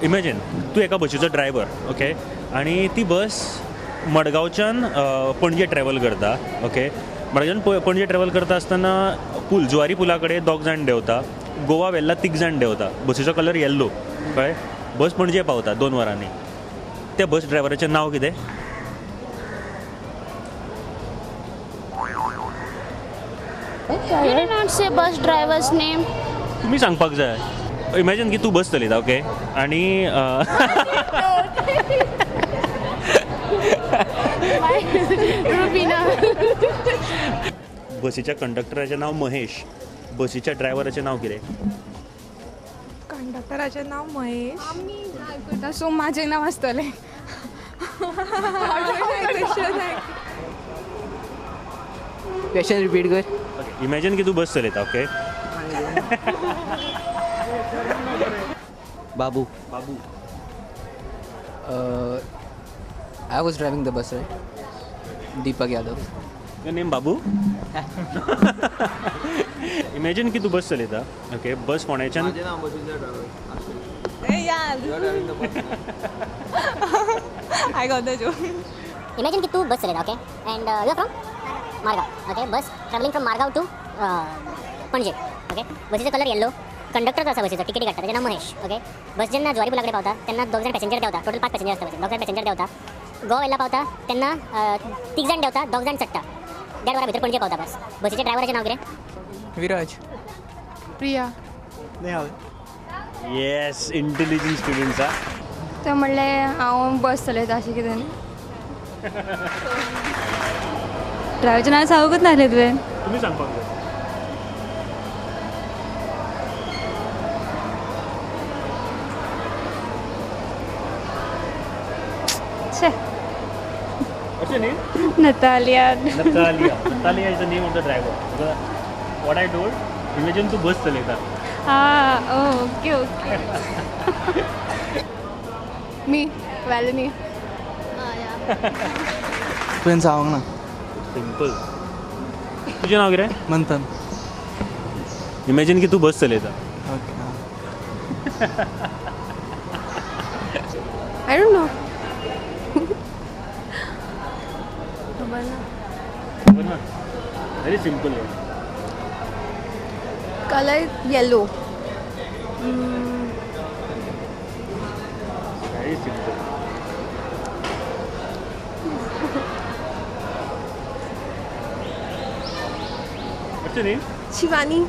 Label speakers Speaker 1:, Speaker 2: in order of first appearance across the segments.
Speaker 1: Imagine तूं एका बशीचो driver, okay, आनी ती बस मडगांवच्यान पणजे ट्रॅवल करता, ओके. मडगांवच्यान पणजे ट्रॅवल करता आसतना पूल जुवारी पुला कडेन 2 जाण देंवता, गोवा वेल्ला 3 जाण देंवता. बसीचो कलर येल्लो, कळ्ळें. बस पणजे पावता 2 वरांनी. त्या बस ड्रायव्हराचें नांव कितें?
Speaker 2: You did not say bus driver's name.
Speaker 1: तुमी सांगपाक जाय. इमॅजीन की तूं बस चलयता, ओके, आनी
Speaker 2: रुबीना.
Speaker 1: बसीच्या कंडक्टराचें नांव महेश, बसीच्या ड्रायव्हराचें नांव कितें?
Speaker 3: कंडक्टराचें नांव महेश.
Speaker 4: आमी ड्रायव करता सो म्हाजें नांव आसतलें.
Speaker 5: क्वेश्चन रिपीट कर.
Speaker 1: इमॅजीन की तूं बस चलयता, okay.
Speaker 5: Babu.
Speaker 1: Babu.
Speaker 5: I was driving the bus, right? Deepak Yadav.
Speaker 1: Your name Babu? Imagine की तूं बस चलयता, ओके, बस फोंड्याच्यान.
Speaker 6: म्हाजें नांव बसीचो driver.
Speaker 3: I got the joke.
Speaker 7: Imagine की तूं बस चलयता, okay, and you are from Margao, okay. Bus travelling from Margao to Panaji, okay. बसीचो colour yellow, conductor जो आसा बसीचो तिकेटी काडटा तेजें नांव महेश, ओके. बस जेन्ना जुवारी पुला कडेन पावता तेन्ना 2 जाण पॅसेंजर देंवता, टोटल 5 पॅसेंजर आसता बसीन, 2 जाण पॅसेंजर देंवता. गोवा वेल्ला पावता तेन्ना 3 जाण देंवता, 2 जाण चडटा. 1.5 वरां भितर पणजे पावता बस. बसीच्या ड्रायव्हराचें नांव कितें?
Speaker 5: Viraj.
Speaker 4: Priya.
Speaker 6: Nehal.
Speaker 1: Yes, intelligent students. हा,
Speaker 4: ते म्हणलें हांव बस चलयता अशें कितें.
Speaker 8: ड्रायव्हरचें नांव सांगूंकच नासलें तुवें.
Speaker 1: तुमी सांगपाक जाय.
Speaker 8: छे.
Speaker 1: What's your name?
Speaker 8: Natalia.
Speaker 1: Natalia. Natalia is the name of the driver. What I told, imagine तूं बस चलयता.
Speaker 8: Ah, okay okay.
Speaker 3: Me, Valini.
Speaker 6: तुवें सांगूंक ना.
Speaker 1: सिंपल. तुजें नांव कितें?
Speaker 6: मंथन.
Speaker 1: इमॅजीन की तूं बस चलयता.
Speaker 6: Okay.
Speaker 3: I don't know. खबर ना.
Speaker 1: खबर ना. Very simple.
Speaker 3: Colour yellow.
Speaker 1: Very simple. What's your name?
Speaker 3: Shivani.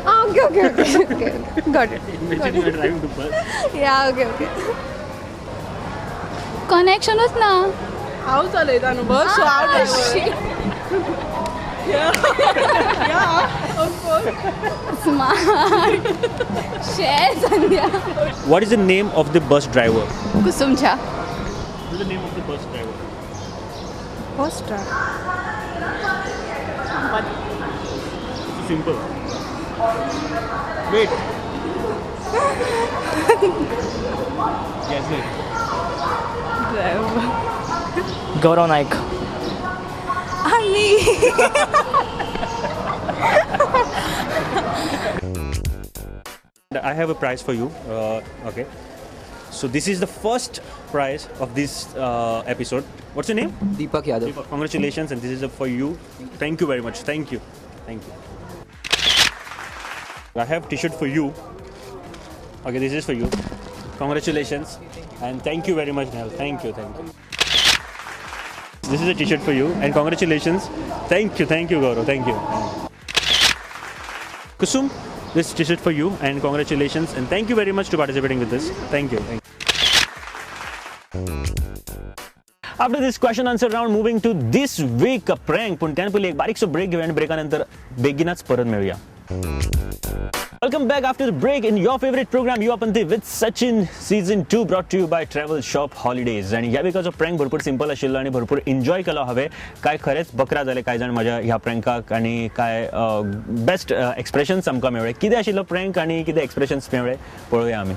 Speaker 3: Ah, okay, okay, okay, okay. Got it.
Speaker 1: Imagine you are driving the bus.
Speaker 3: Yeah, okay, okay.
Speaker 8: कनेक्शनूच ना.
Speaker 9: हांव चलयता न्हू बस, सो हांव driver. Yeah, of course.
Speaker 8: Smart. शे Sandhya.
Speaker 1: What is the name of the bus driver?
Speaker 4: Kusum Jha.
Speaker 1: What is the name of the bus driver?
Speaker 3: Bus driver.
Speaker 1: It's simple. Wait. Guess it.
Speaker 3: Driver.
Speaker 5: Gaurav Naik.
Speaker 3: Me.
Speaker 1: I have a prize for you. Okay. So this is the first prize of this episode. What's your name?
Speaker 5: Deepak Yadav.
Speaker 1: Deepak, congratulations, and this is for you. Thank you very much. Thank you. Thank you. I have t-shirt for you. Okay, this is for you. Congratulations, and thank you very much, Nehal. Thank you, thank you. This is a t-shirt for you, and congratulations. Thank you, Gaurav. Thank you. Kusum, this t-shirt for you, and congratulations, and thank you very much to participating with this. Thank you. Thank you. After this question answer round, moving to this week prank. पूण त्यान पयलीं एक बारीकसो break घेवया आनी ब्रेका नंतर बेगीनच परत मेळुया. Welcome back after the break in your favorite program Yuva Panthi with Sachin season 2 brought to you by Travel Shop Holidays. आणि ह्या विकाचो प्रँक भरपूर सिंपल आशिल्लो आनी भरपूर एन्जॉय केलो हांवें. काय खरेंच बकरा जाले कांय जाण म्हाज्या ह्या प्रँकाक आनी काय बेस्ट एक्सप्रेशन्स आमकां मेळ्ळे. कितें आशिल्लो प्रँक आनी कितें एक्सप्रेशन्स मेळ्ळे पळोवया आमी.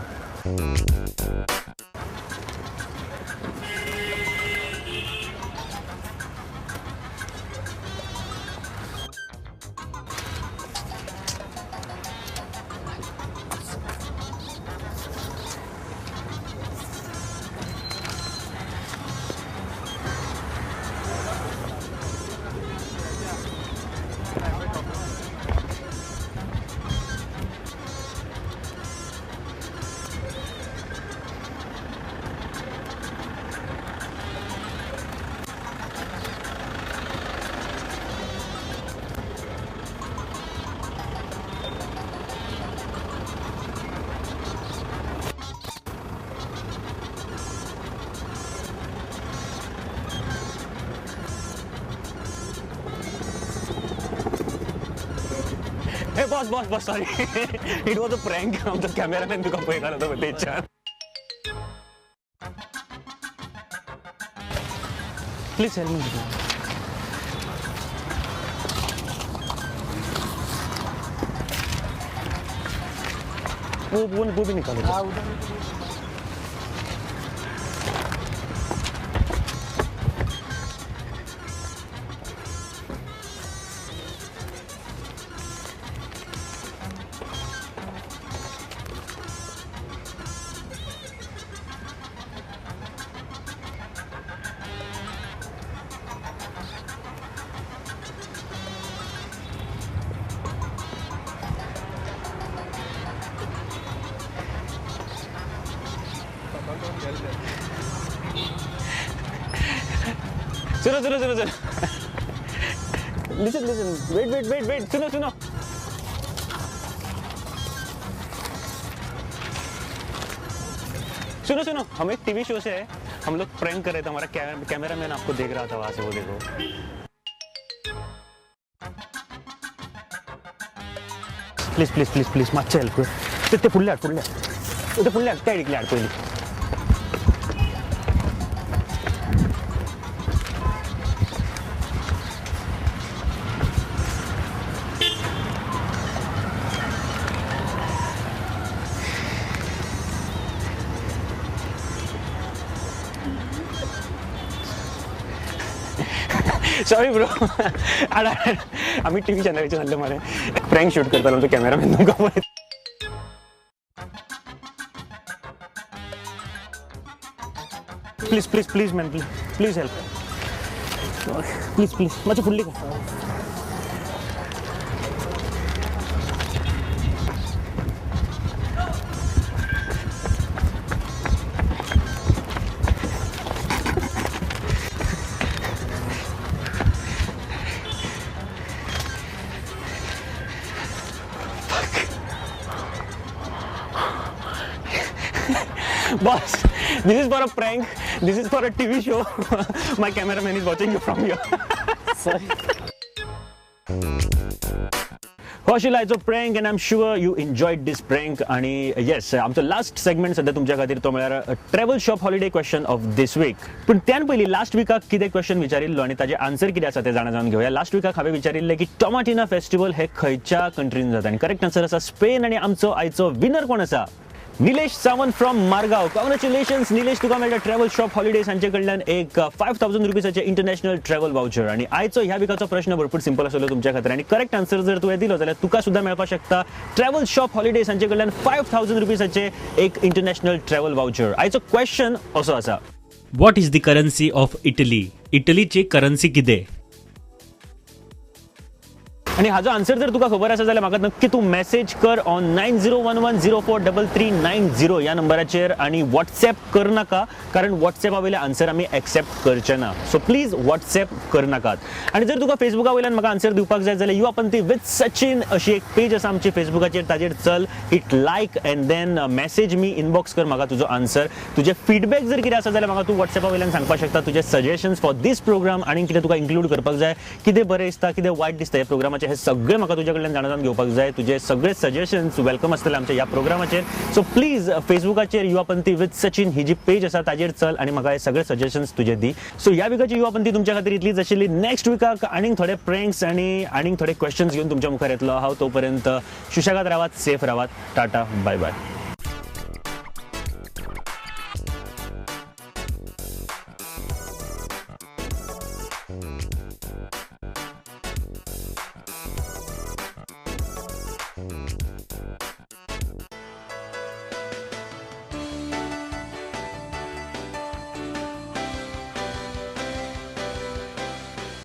Speaker 1: Boss boss boss, sorry, it was a prank. आमचो कॅमेरामॅन तुका पळयतालो तो थंयच्यान. Please help me. वो भी निकालो. सुनो सुनो सुनो सुनो, listen listen, wait wait wait wait, सुनो सुनो. सुनो सुनो, हम एक टीवी शो से है, हम लोग प्रैंक कर रहे थे, हमारा कैमरामैन आपको देख रहा था वहां से, वो देखो. प्लीज प्लीज प्लीज प्लीज, मातशें हेल्प कर. ते फुडले हाड, फुडले हाड, ते फुडले हाड, त्या इडीकले हाड पयलीं. सॉरी ब्रो, आम्ही टीव्ही चॅनलाचेर आसले मरे, प्रँक शूट करतालो आमचो कॅमेरामॅन तुमकां पळयता. Please please please man, please please help, please please, मातशें फुडली कर. Boss, this is for a prank. This is for a TV show. My cameraman is watching you from here.
Speaker 6: Sorry.
Speaker 1: हो आयचो prank and I am sure you enjoyed this prank. आणि येस, आमचो last segment सद्या तुमच्या खातीर तो म्हळ्यार travel shop holiday question of this week. पूण त्यान पयलीं लास्ट विकाक कितें क्वेश्चन विचारिल्लो आनी ताजें आन्सर कितें आसा तें जाणा जावन घेवया. लास्ट विकाक हांवें विचारिल्लें की टोमाटिना फेस्टिवल हे खंयच्या कंट्रीन जाता आनी करेक्ट आन्सर आसा स्पेन. आनी आमचो आयचो विनर कोण आसा? निलेश सावंत फ्रॉम मारगांव. कॉंग्रॅच्युलेशन्स निलेश, तुका मेळटा ट्रॅव्हल शॉप हॉलिडेज हांचे कडल्यान एक 5000 रुपीसाचे इंटरनॅशनल ट्रॅव्हल वाउचर. आनी आयचो ह्या विकाचो प्रश्न भरपूर सिंपल आसलो तुमच्या खातीर आनी करेक्ट आन्सर जर तुवें दिलो जाल्यार तुका सुद्दां मेळपाक शकता ट्रॅव्हल शॉप हॉलिडेज हांचे कडल्यान 5000 रुपीसाचे एक इंटरनॅशनल ट्रॅव्हल वाउचर. आयचो क्वेश्चन असो आसा, what is the currency of Italy? इटलीची currency कितें? आनी हाजो आन्सर जर तुका खबर आसा जाल्यार म्हाका नक्की तूं मॅसेज कर ऑन 9011043390 ह्या नंबराचेर आनी वॉट्सॅप कर नाका, कारण वॉट्सॅपा वयले आन्सर आमी एक्सेप्ट करचे ना. सो प्लीज वॉट्सॅप कर नाकात. आनी जर तुका फेसबुका वयल्यान म्हाका आन्सर दिवपाक जाय जाल्यार युवा पंथी विथ सचिन अशी एक पेज आसा आमची फेसबुकाचेर, ताजेर चल, hit like and then message me, inbox कर म्हाका तुजो आन्सर. तुजे फिडबॅक जर कितें आसा जाल्यार म्हाका तूं वॉट्सॅपा वयल्यान सांगपाक शकता. तुजे सजेशन्स फॉर these programme आनी कितें तुका इन्क्लूड करपाक जाय, कितें बरें दिसता, कितें वायट दिसता ह्या प्रोग्रामाचेर, हे सगळे म्हाका तुज्या कडल्यान जाणा जावन घेवपाक जाय. तुजे सगळे सजेशन्स welcome आसतले आमच्या ह्या प्रोग्रामाचेर. सो प्लीज फेसबुकाचेर युवा पंथी विथ सचिन ही जी पेज आसा ताजेर चल आनी म्हाका हे सगळे सजेशन्स तुजे दी. सो ह्या विकाची युवा पंथी तुमच्या खातीर इतलीच आशिल्ली. नेक्स्ट विकाक आनीक थोडे प्रँक्स आनी आनीक थोडे क्वेश्चन्स घेवन तुमच्या मुखार येतलो हांव. तोपर्यंत सुशेगाद रावात, सेफ रावात. Tata, bye bye.